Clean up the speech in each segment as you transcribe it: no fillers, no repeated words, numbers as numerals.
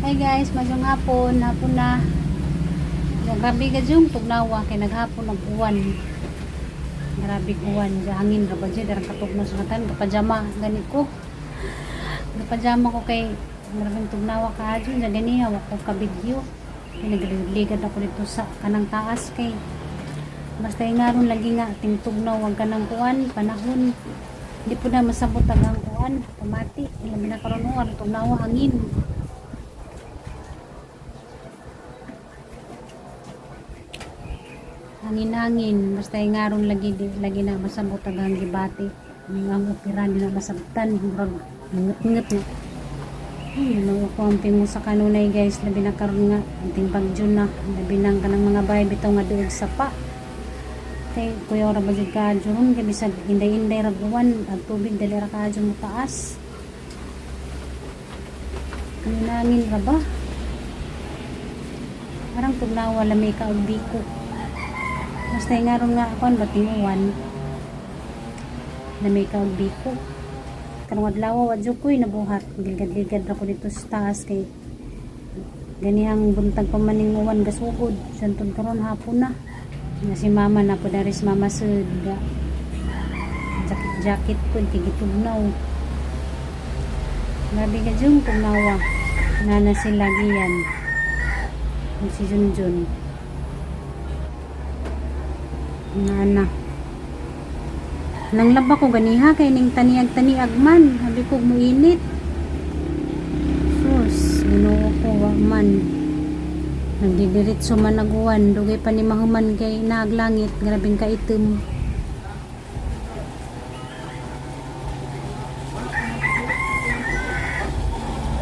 Hi guys, maayong hapon, hapon na. Ya, grabe ka yung tugnawa kay naghapon ang uwan. Grabe uwan, hangin ra ba dyan, darang katugnaw sa katan, kapajama gani ko. Kapajama ko kay grabeng tugnawa ka dyan, dyan gani wa ko ka video. Kay nagligad ako dito sa kanang taas kay basta ingaron lagi nga ting tugnaw ang kanang kuan panahon. Di po na masabot ang kuan, pamati, labi na karon uwan, tugnawa hangin. Hangin-hangin basta ingaron lagi di, lagi na masabot ang ang gibati ang opera di na masabtan, murag nget-nget na. Ay, ano ko ang mo sa kanunay guys, labi na karon nga anting bagyo na, labi nang kanang mga bahay bitaw nga duog sa pa kay kuya ra ba jud kaadyo ron kay bisag inday-inday ra buwan ang tubig dali ra kaadyo mo taas, hangin ra ba, parang tugnawa lami ka og biko. Basta nga ron nga akon bating uwan. Lami ka og biko. Karong adlaw wa jud ko'y nabuhat. Gilgad-ligad ra ko dito sa taas kay ganihang buntag pa maning uwan gasugod. Santod karon hapon na. Nga si mama na po dari si mama sud. Jacket jacket po kay gitugnaw. Grabe ka jud tugnawa. Nana sila giyan. Si Junjun. Nana. Nanglaba ko ganiha kay ning taniag-taniag man. Sabi ko muinit. Sus, Ginoo ko wa man. Nagdidiretso man aguan, dugay pa ni mahuman kay naaglangit, grabeng kaitim.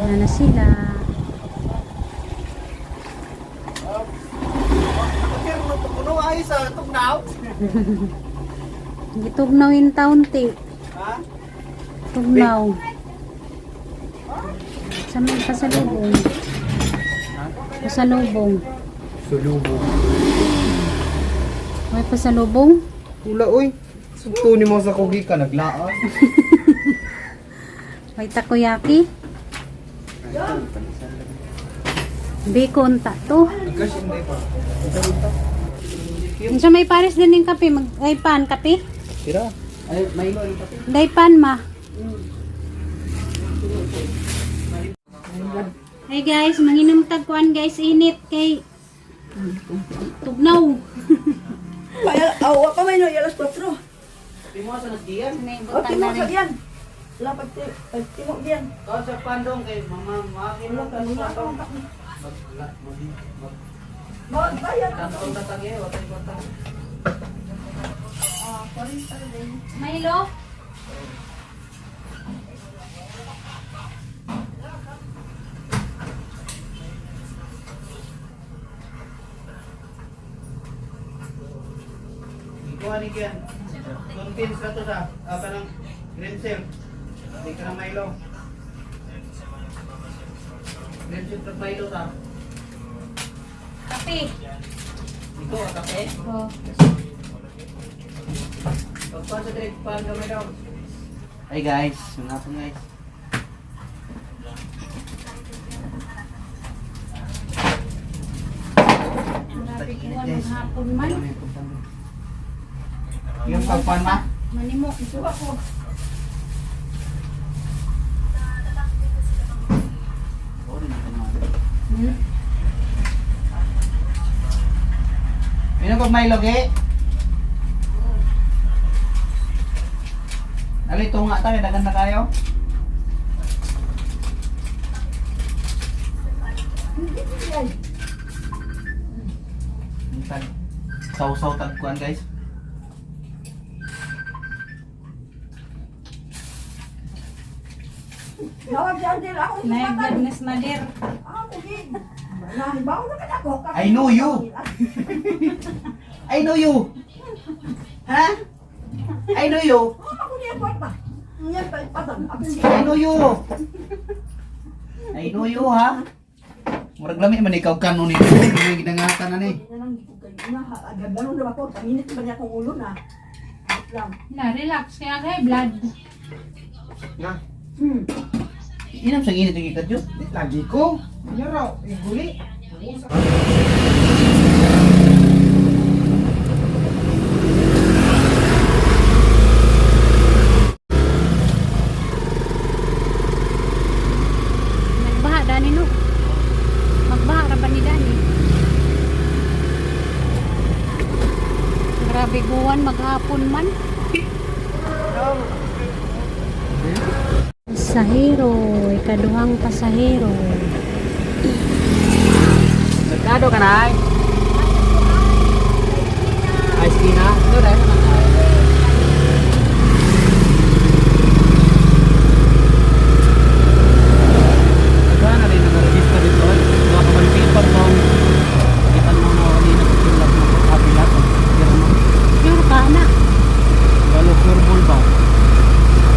Nana sila. Puno ay sa tugnaw. Gitugnaw in town ti. Ha? Tugnaw. Sa may pasalubong. Pasalubong. Sulubong. May pasalubong? Wala oy. Sugto ni mo sa kugi ka naglaan. May takoyaki? Bacon ta to. Gosh, hindi pa. Unsa may pares din ning kape? Mag ay pan kape? Tira. Ay, may ilo yung kape. Day pan ma. Hey guys, manginom tag kuan guys, init kay tugnaw. Kaya, awa pa may no, alas 4. Timo sa nasdiyan. May O, butang timo na sa rin. diyan. Wala pag pag timo diyan. Kaon sa pandong kay mama makin mo Wala sa ka pandong. Magbayad. Kantong tatagye, watay kwarta. Ah, 40 din. Milo? Ikuha ni Kian. Contents na to sa kanang green silk. Di ka na Milo. Green silk at Milo sa. Kape. Ito, kape. Oh. Pagpa sa direct pan kami daw. Hi guys, yung hapon guys. Grabe kuan ang hapon man. Yung pagpan ma? Manimo. Suka ko. Oo, hindi ka naman. Yun ang pag Milo, ge? Dali, tunga tayo, dagan na kayo. Hindi diyan. Yung Tag, sausaw tagkuan guys. Nawag diyan din ako Nay sa goodness madir. Ako gid. Nahibaw na ka ako. I know you. I know you. Ha? I know you. Oh, ako niya pa. Niya pa patang. Ako I know you. I know you, ha? Murag lami man ikaw kanon ni. Hindi ginangatan na ni. Hindi na lang ko kayo na. Agad ganun na ako. Tanginit ba niya akong ulo na. Wait lang. Na relax kaya kay blood. Na. Inam sa init yung ikadyo. Lagi ko. Nyaro, iguli. Nagbaha dani no. Magbaha ra ba ni dani? Grabe guwan maghapon man. Pasahero, ikaduhang pasahero. Merkado ka na ay? Ay, Stina. Ano dahil naman ay? Nagana rin nag-register dito. Baka may paper tong itan mo na kanina sa sulat ng kapilat. Pero mo, Sure ka na. galo furball ba?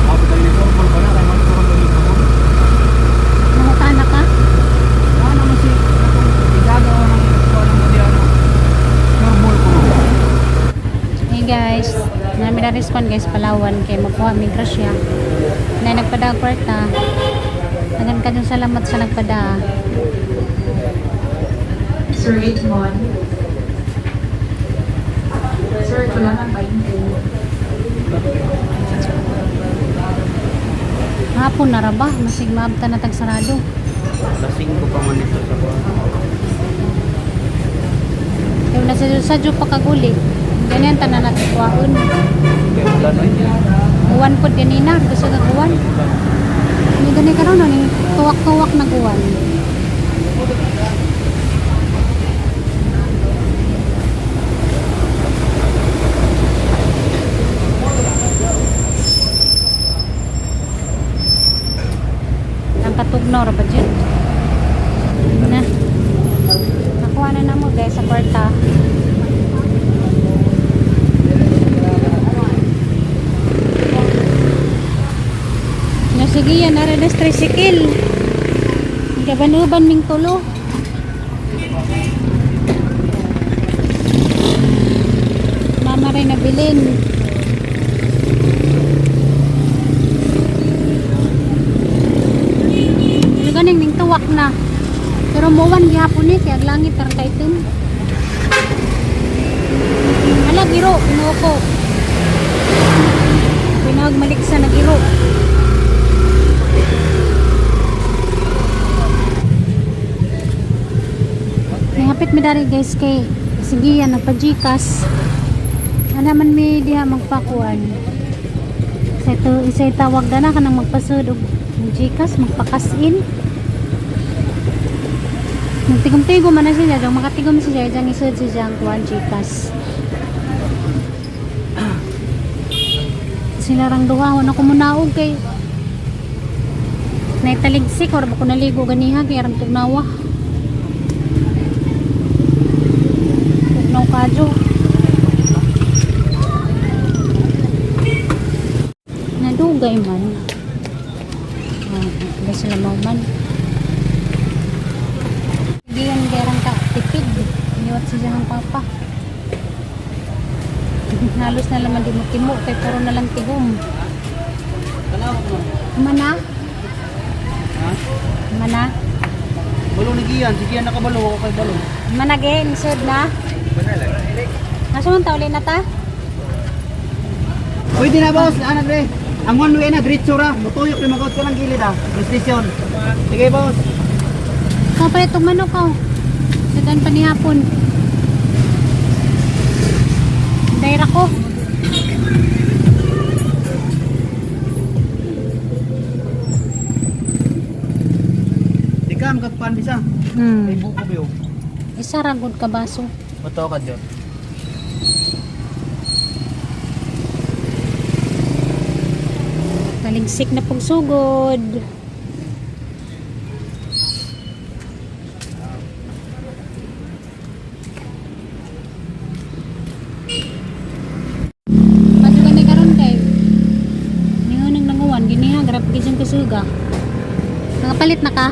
Ako tayo ni furball ba na? Kaya man furball dito mo. Nangutana ka? Wala naman si katong igagawa ng kuha ng Modiano. Furball ko. Hey guys, nami na respond guys Palawan kay magkuha mi grasya. Na nagpada ang kwarta. Dagan ka dun salamat sa nagpada. Sir Richmond. Sir, kulangan 20. Hapon na ra ba? Masig maabta na tag sarado. Lasing ko pa man ito sa kuha. Kaya nasa sadyo pa kaguli. Ganyan tanan natin kuwaon. Kaya wala na yun. Uwan pod ganina, gusto kag uwan. Ni gani karon no ning tuwak-tuwak na uwan. Ang katugnaw ra ba jud? Na. Nakuha na namo guys sa kwarta. No, sige yan, nara na tricycle. Gaban-uban ming tulo. Mama rin nabilin. Ano ganing ning tuwak na. Pero muwan gihapon ni kay ang langit tar kay itim. Ala giro, inoko. Pinag maliksa na giro. Nihapit mi dari guys kay sige yan nagpa-Gcash. Ana man mi diha magpakuan. Sa ito isa tawag na kanang magpasud og Gcash, magpa-cash in. Nagtigom-tigom man na siya, daw makatigom siya diyang isod siya ang kuan Gcash. Sila rang duha wala ko munaog kay naitaligsik or ko naligo ganiha kay arang tugnawa. Tugnaw kadyo. Nadugay man. Ah, hindi sila mauman. Diyan gerang ka tipid. Iniwat siya ang papa. Halos na laman di mo timo kay puro na lang tigom. Tanaw ko. Mana? Ha? Mana? Balo ni Gian, si Gian nakabalo ako kay balo. Mana gen, sud na. Asa man ta uli na ta? Pwede na boss, anak pre. Ang one way na diretso ra, mutuyok ni magaot ka ng gilid ah. Station. Sige boss. Ikaw pala itong manok oh. Sudan pa ni hapon. Daira ko. Di ka magkapan bisa. May buko biyo. Isa ra gud ka baso. Bato ka diyon. Taligsik na pagsugod. Pato gani karon kay ningunang nanguwan giniha grab gising kasuga. Nakapalit na ka?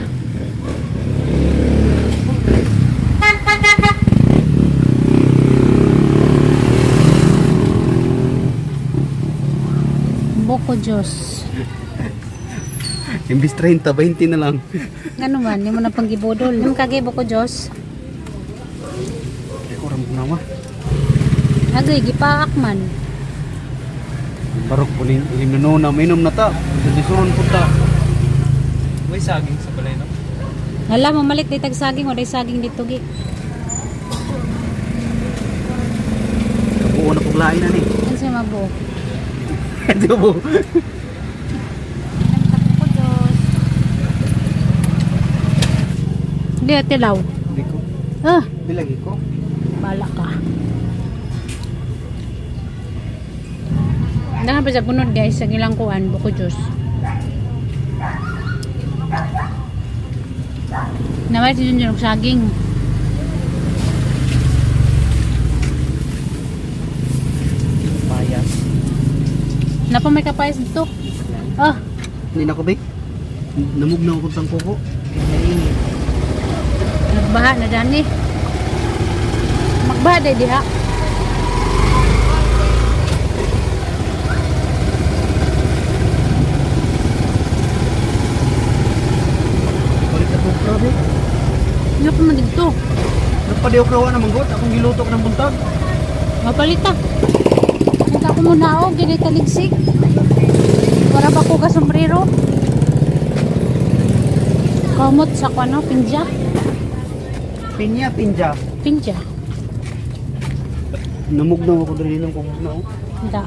Boko Diyos. Si Imbis 30, 20 na lang. Ngano man, di mo na panggibudol. Yung kagibo ko, Diyos. Ay, oram ko na ma. Agay, gipaak man. Barok po ni ilim na noon na minom na ta. Disuron po ta. May saging sa balay, no? Hala, mamalit di tag saging, waday saging dito gi. Kabuo na puglain na ni. Ano siya mabuo? Di ba? Ko, Diyos. Hindi, tilaw. Di ko. Ah, Di lagi ko. bala ka. Dangan pa sa bunod guys, sa gilang kuan, buko juice. Naway si Junjun og saging. Payas. Napa may kapayas dito. Ah, Hindi na ko ba? Namugnaw ko tang kuko. nagbaha na dani. Magbaha day diha. Palit ako grabe. Napa man dito. Nagpadiw krawa na manggot. Akong giluto ko ng buntag. Mapalita. Kita ko muna og gini taligsik. Para ba ko ka sombrero? Kamot sa kuno pinja. Pinya, pinja. Pinja. Namugnaw ako dali ng kuko na. oh. Da.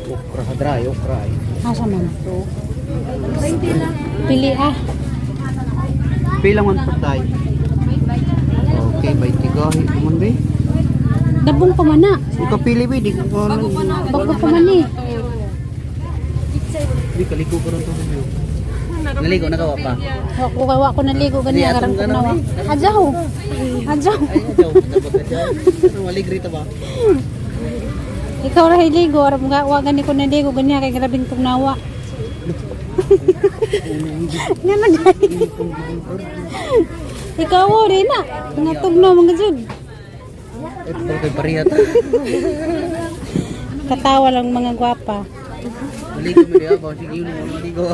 Okra sa dry, okra eh. Asa man to? Pili ah. Pilang man po tayo. Okay, 20 gahi. Kuman ba? Dabong pa man na. Ikaw pili ba? Di ko pa. Bago pa man eh. Di kaliko ko ron to. Naligo na ka pa. Wa ko wa ko naligo gani Di, agarang atong ko ganaw nawa. Adyaw. Adyaw. Ay, adyaw. Dapat adyaw. Maligri ta ba? Ikaw ra hiligo arab nga wa gani ko naligo gani kay grabing tugnawa. Nga na gani. Ikaw oh, rin na. Nga tugnaw mga jud. Ito kay pariya ta. Katawa lang mga gwapa. Maligo mo diha ba? Sige mo maligo.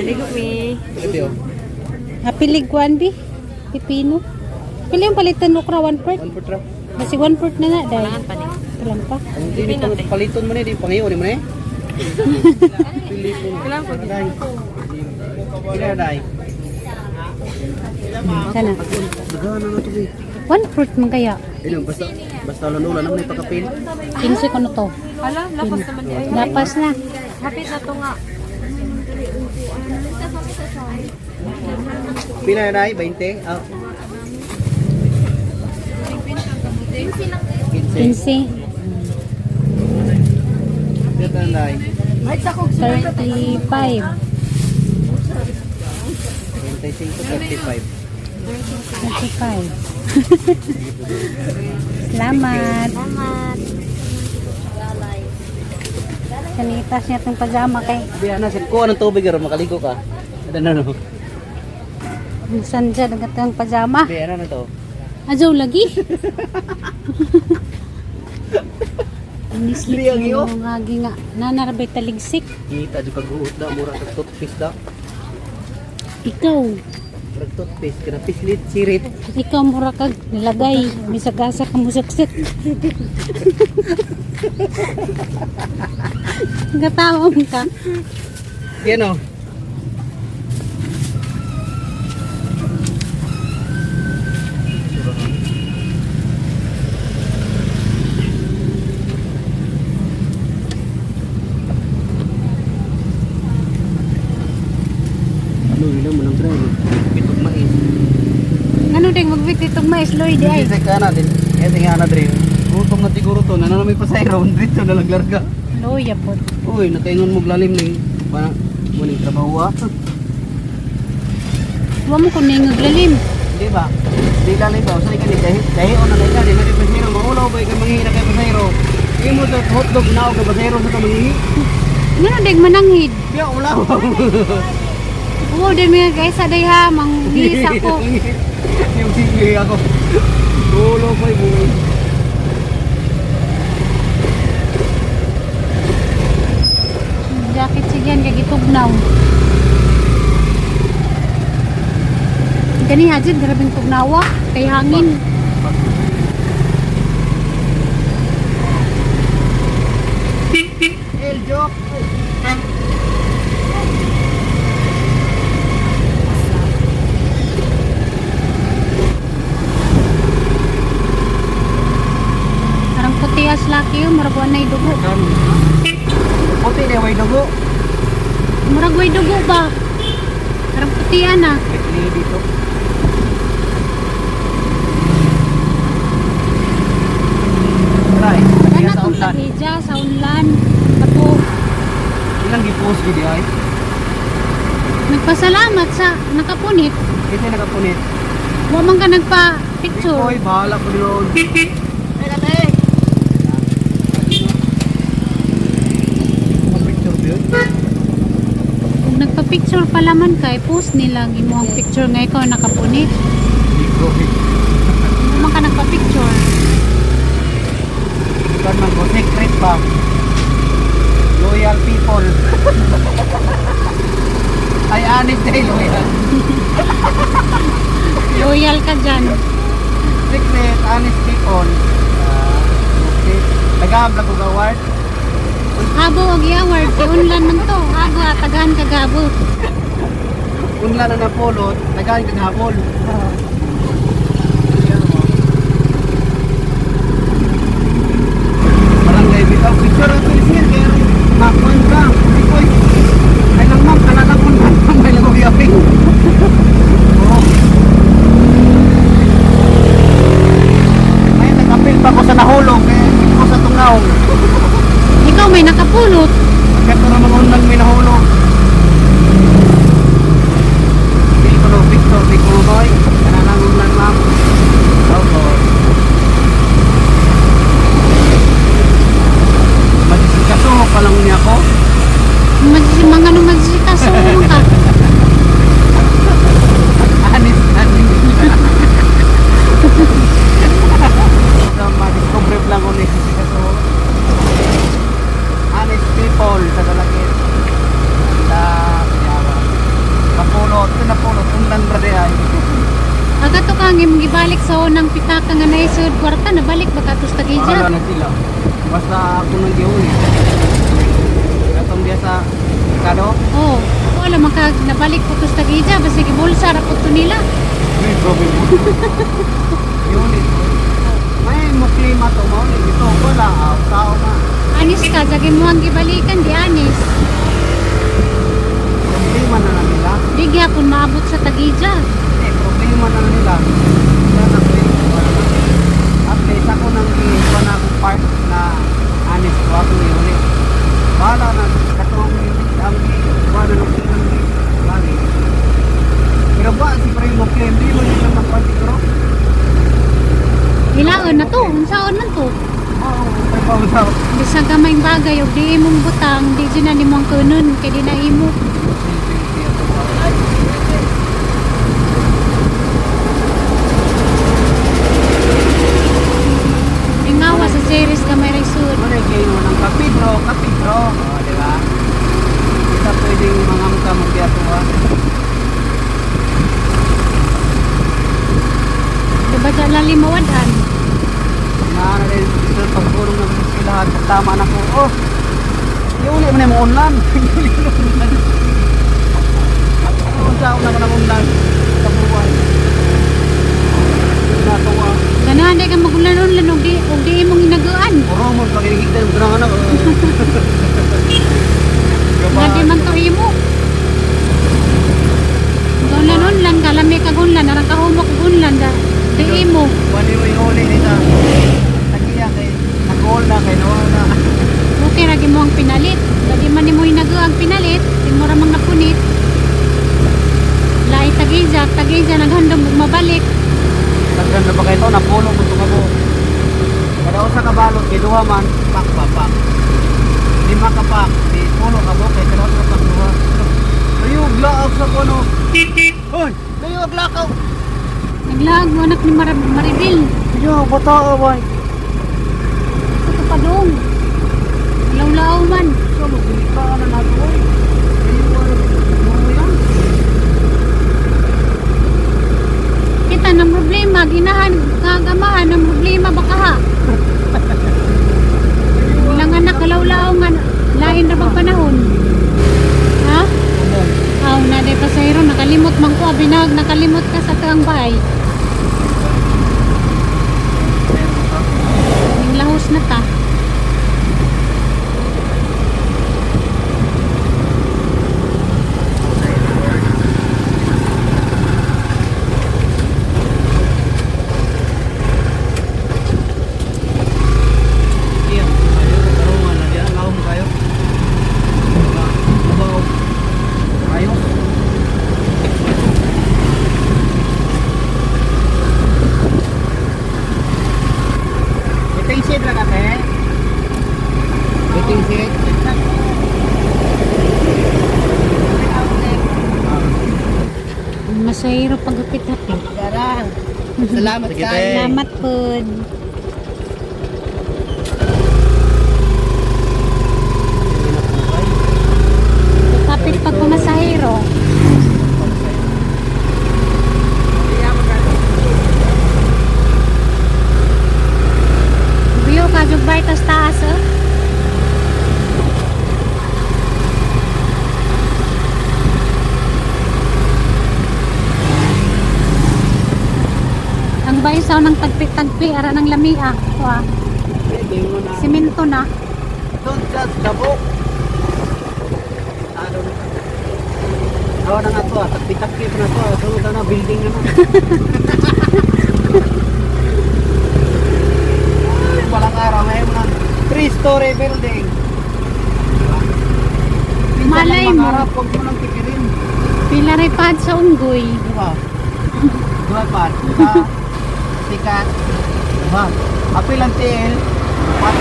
Ligo mi. Ito. Apilig kuan bi. Pipino. Pili ang palitan okra one part. One per truck. Basi one part na na dai. Kulang pa. Ang dili pang paliton mo ni, di pangayon ni mo ni. Piliton. Kailangan ko. Pila dai. Sana. Nagana na to bi. One fruit man kaya. Ilo basta basta lula naman ay pagkapil. 15 ko na to. Hala, lapas naman di ay. Lapas na. Hapit na to nga. Pila dai 20. Ah. 15. 15. Pila dai. 35. 35 35. 35. Salamat. Salamat. Sanitas niya itong pajama kay Di ana sir, kuha ng tubig ro makaligo ka. Ada na no. Minsan dyan ang katong pajama. Di ana na to. Ajaw lagi. Nislik Dili ang iyo. yung agi nga. Nanarabay taligsik. Kita jud kag da mura kag toothpaste da. Ikaw. Murag toothpaste kana pislit sirit. Ikaw mura kag nilagay. Misagasa ka musaksik. Gatawa mo ka. Yan oh. Ano yun mo nang try Pitog mais. Ano ding magbit itong mais Lloyd ay. Kasi ka natin. Kasi nga na dre. Gutom na siguro to. Nana may pasayro dito na lang larga. Loya po. Uy, nakaingon mo lalim ni para mo ning trabaho ah. Wa mo kuning lalim. Di ba? Di lalim ba? Usay ka ni dahil dahil ona na ka di man pasayro maulaw ba kay manghina kay pasayro. Imo sa hotdog na og pasayro sa ka manghihi. Ngano ding mananghid? Biya ulaw. Oo, di mga guys, aday ha, manghisa ko. Yung sige ako. Dulo pa buhay. Sagyan kay gitugnaw. Gani hajid grabeng tugnawa kay hangin. El joke. Arang puti as laki yun, murag wa nay dugo. Puti na way dugo. Murag way dugo ba? Arang puti ana. Ni dito. Try. Kana Sa tong unlan. tagija sa unlan. Kato Ilang gi-post gid ay. nagpasalamat sa nakapunit. Kasi nakapunit. Wa man ka nagpa-picture. Oy, bahala ko doon. Ay, kate. Picture ba yun? Kung nagpa-picture pala man kay post nila ang imong picture nga ikaw nakapunit. Negro. Wa man ka nagpa-picture. Kan man ko secret ba? Loyal people. Ay, honest day loyal. Loyal ka dyan. Secret, honest people. Ah, okay. Nag-aabla ko award. Habo og i-award kay unlan man to. Hago tagahan ka gabo. Unla na napulot, nagahan kag habol. Barangay bitaw picture ang sir kay makuan ka. Ikoy. Ay lang ma'am, kanala ko na may lago yaping. Oo. Ay, nag-appeal pa ko sa nahulog kay ko sa tungaw. Ikaw may nakapulot. Kato na mga unang may nahulog. Di ko no, Victor, di ko boy. Kanalang unang ma'am. Opo. Magsikaso pa lang niya ako. Mga ano magsikaso man ka. Anis, anis. So, madiscover lang ko nagsisikaso. Honest people sa dalagit. Sa Piyawa. Napulot, ito napulot, undan ra di ay. Aga to kang imong gibalik sa unang pitaka nga naisod kwarta nabalik ba katos Wala tagija? na sila. Basta ako nang giuli. Katong diya sa Kado. Oh, wala man ka nabalik po tos tagija basta gibulsa ra pud to nila. Uy, grabe mo. Giuli. May mo klima to mo ni ito wala ah, tao na. Anis ka jagin mo ang gibalikan di anis. Problema na lang nila. Di gyapon maabot sa tagija. Eh, problema na lang nila. Sana pwede wala na. At least ako nang giwan na akong part na honest ko ako iuli. Bahala na katong ang giwan na nung ilang bali. Pero ba si Primo mo claim di mo nila makuha siguro? Hilaon na to, unsaon man to? Oo, may pausaw. Bisag gamayng bagay og di imong butang, di jud na nimo ang kunon kay di na imo. Ingawa sa series gamay ra isud. Ano yung gain mo ng kapidro, kapidro. O, di ba? Isa pwedeng mga mukha mong biyatuwa. Diba dyan lalim mawadan? Na, na rin, ito pagpulong ng lahat, tama na ko. Oh, iuli mo na yung unlan. Iuli mo na yung unlan. Unsa una ko ng unlan sa buwan. Natuwa. Ganahan di ka magulan-ulan og di imong hinaguan. Oromon, pag-inigigdan mo ng anak. Nga di man to imo. Gulan-ulan ka, lami ka gunlan, arang kahumok gunlan da. Di imo. Wala mo yung uli nila. Tagiya kay, nag-all na kay, nawala na. Okay ra mo ang pinalit. Dali man nimo hinaguan ang pinalit, di mo ra mang napunit. Lahi tagija, tagija naghandom og mabalik. Daghan na ba kayo ito? Napulong mo ito. Kada usa ka balot, kay duha man, pak pa pak. Lima ka pak, di pulo ka mo, kay kada usa ka pak duha. Layo, glaak sa kono. Hoy, layo, glakaw. Naglaag mo anak ni Maribel. Yo, bata, boy. Ito pa dong. Law-law man. So, magdilika na nato, oy. Abinag, nakalimot ka sa tuang bahay. Ning lahos na ta. Iya, kayo, katarungan na diyan. Laom kayo. Diba? Kayo. Waiting seat lang ate. Waiting seat. Masahiro paghapit-hapit. Darang. Salamat Sige, te. Salamat po. Kapit pag pumasahero. View ka jugbay tas taas oh. Ang baisaw ng tagpi-tagpi ara ng lamia. Wa, simento na. Don't judge the book. Ano na? Awa na nga to, ah. Takpi-takpi pa na to. Ah. Sunod na na, building na na. Ay, walang araw ngayon na. Three-story building. Diba? Minsan Malay ang mo. mangarap, huwag mo nang pipirin. Pila ray pad sa unggoy. Diba? Diba pa? Diba? Sikat. Diba? Apil ang TL. Pat.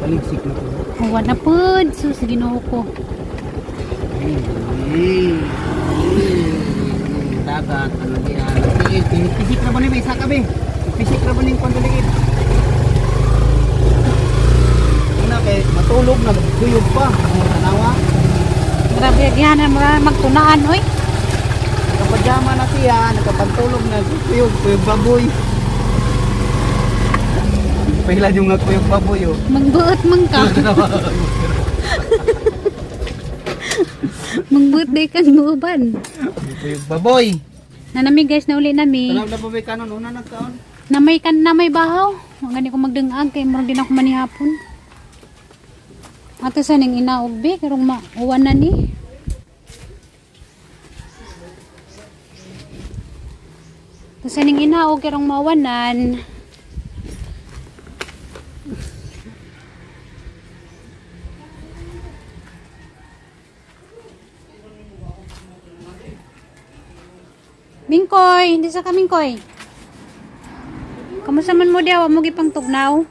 Baligsik na to. Wala pod sus Ginoo ko. Dagat, ano diyan. Pisik na ba ni isa ka be? Pisik na ba ning pandaligid? Una kay matulog nagkuyog pa. Ang tanawa. Grabe agihanan mo na magtunaan oy. Nakapajama na siya, nakapantulog na kuyog, kuyog baboy. Pailan yung nagkuyog baboy oh. Magbuot man ka. Magbuot day kang muuban. Kuyog baboy. Nanami guys, nauli nami. Tanaw na baboy kanon una nagkaon. Namay kan namay bahaw. Wa gani ko magdungag kay murag din ako manihapon. Ato sa ning inaog be karong mauwan na ni. Ato sa ning inaog karong mauwanan. Mingkoy, hindi sa ka Mingkoy. Kamusta man mo diya, wa mo gipang tugnaw?